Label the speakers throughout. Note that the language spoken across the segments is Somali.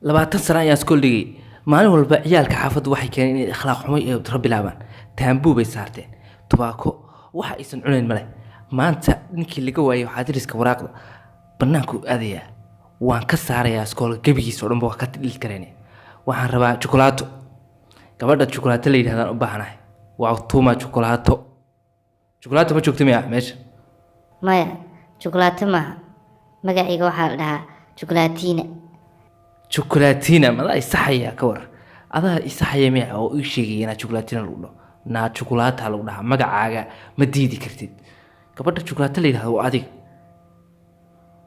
Speaker 1: 20 sano ayaan iskool dhigay. Maalin walba ciyaalka xaafaddu waxay keeneen inay akhlaaq xumo iyo daro bilaabaan. Taambuu bay saarteen, tubaako waxa aysan cunayn male. Maanta ninkii laga waayay xaadiriska waraaqda bannaanku aadayaa. Waan ka saarayaa iskoolka gebigiisa oo dhanba, waa ka dhili karayn. Waxaan rabaa jukulaato. Gabadha jukulaato la yidhahdaan u baahanahay. Waa tuuma jukulaato? Jukulaato ma joogto miya meesha?
Speaker 2: Maya, jukulaato maaha. Magacayga waxaa la dhahaa Jukulaatina.
Speaker 1: Jukulaatina madaa isaxaya? Ka war, adaa isaxaya miya oo ii sheegaya inaa jukulaatina lagu dhaho? Naa jukulaata lagu dhahaa, magacaaga ma diidi kartid. Gabadha jukulaato la yidhahdo waa adiga.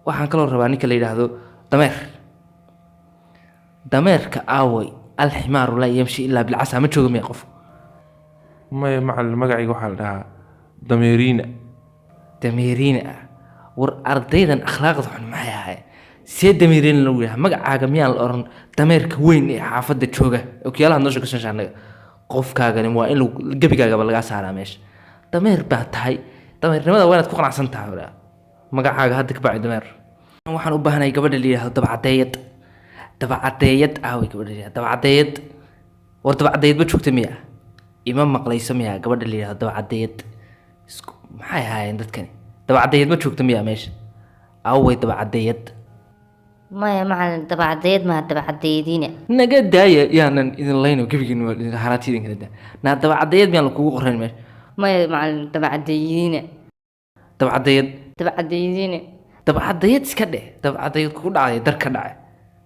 Speaker 1: Waxaan kaloo rabaa ninka la yidhaahdo dameer. Dameerka aaway? الحمار لا يمشي إلا بالعصا. Ma jooga miya qof?
Speaker 3: Maya macalin, magacayga waxaa la dhahaa Dameeriina.
Speaker 1: Dameeriina ah? War ardaydan akhlaaqda xun maxay ahayd? See dameeriina lagu yidhaha? Magacaaga miyaan la oran dameerka weyn ee xaafadda jooga? Okiyaalaha noo sheego anaga. Qofkaagani waa in gebigaagaba lagaa saaraa meesha. Dameer baa tahay, dameernimada waa inaad ku qanacsan tahay. Walaa. Magacaaga hadda ka bacdi dameer. Waxaan u baahanahay gabadha la yidhahdo Dabcadeeyad. Dabcadeeyad aaway? Gabadha la yidhahdo Dabcadeeyad. War Dabcadeeyad ma joogta miya? Ima maqlayso miya gabadha la yidhahdo Dabcadeeyad? Isku maxay ahaayeen dadkani? Dabcadeeyad ma joogta miya meesha? Aaway Dabcadeeyad?
Speaker 2: Maya macalin, Dabacadayad maaha, Dabacadayadiina.
Speaker 1: Naga daaya, yaanan idin layno gebigiin. Haraati idin kala daa. Naa Dabcadeeyad miyaan lakugu qorayn meesha?
Speaker 2: Maya macalin, Dabacadayadiina.
Speaker 1: Dabcadeeyad.
Speaker 2: Dabacadayadiina.
Speaker 1: Dabcadeeyad iska dheh. Dabcadeeyad kugu dhacday, dar ka dhacay.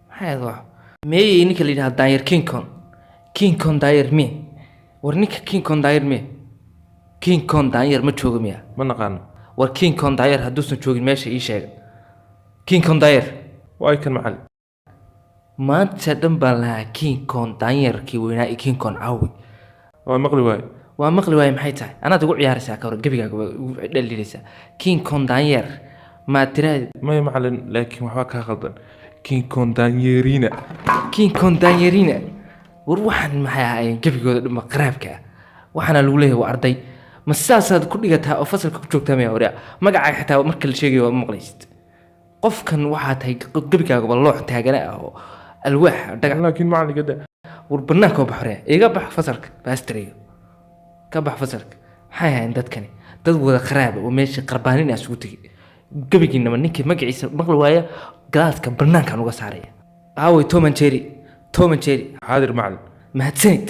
Speaker 1: Maxay ahayd wax? Meeyey ninka la yidhahdo daanyar King Kong? King Kong daanyar miye? War ninka King Kong daanyar miye? King Kong daanyar ma joogo miya?
Speaker 3: Ma naqaano.
Speaker 1: War King Kong daanyar hadduusan joogin meesha, ii sheega. King Kong daanyar.
Speaker 3: Waa kan, macalin.
Speaker 1: Maanta dhan baan lahaa King Kong daanyarkii weynaa iyo King Kong caawi.
Speaker 3: Waa maqli waaye.
Speaker 1: Waa maqli waaye. Maxay tahay? Anaad igu ciyaaraysaa? Ka hor gebigaaga waa igu dhaliilaysaa. King Kong daanyeer maa tiraahdi?
Speaker 3: Maya macalin, laakiin waxbaa kaa khaldan. King Kong daanyeeriina.
Speaker 1: King Kong daanyeriina. War waxaan maxay ahaayeen gebigooda dhanba qaraabka ah? Waxaana lagu leeyahay waa arday. Ma sidaasaad ku dhigataa oo fasalka ku joogtaa maya? Waryaa, magacaaga xitaa marka la sheegayo waa ma maqlaysid. Qofkan waxaa tahay gebigaagaba loox taagana ah oo alwaax dhagax.
Speaker 3: Laakiin macalin, gada.
Speaker 1: War banaanka oo bax. Waryaa, iga bax fasalka, baastariyo ka bax fasalka. Maxay ahaayeen dadkani? Dad wada qaraaba oo meesha qarbaanin isugu tegay gebigiinaba. Ninkii magaciisa maqli waaya galaaska banaankaan uga saaraya. Aaway Tom and Jerry? Tom and Jerry.
Speaker 3: Xaadir macalin.
Speaker 1: Mahadsanid.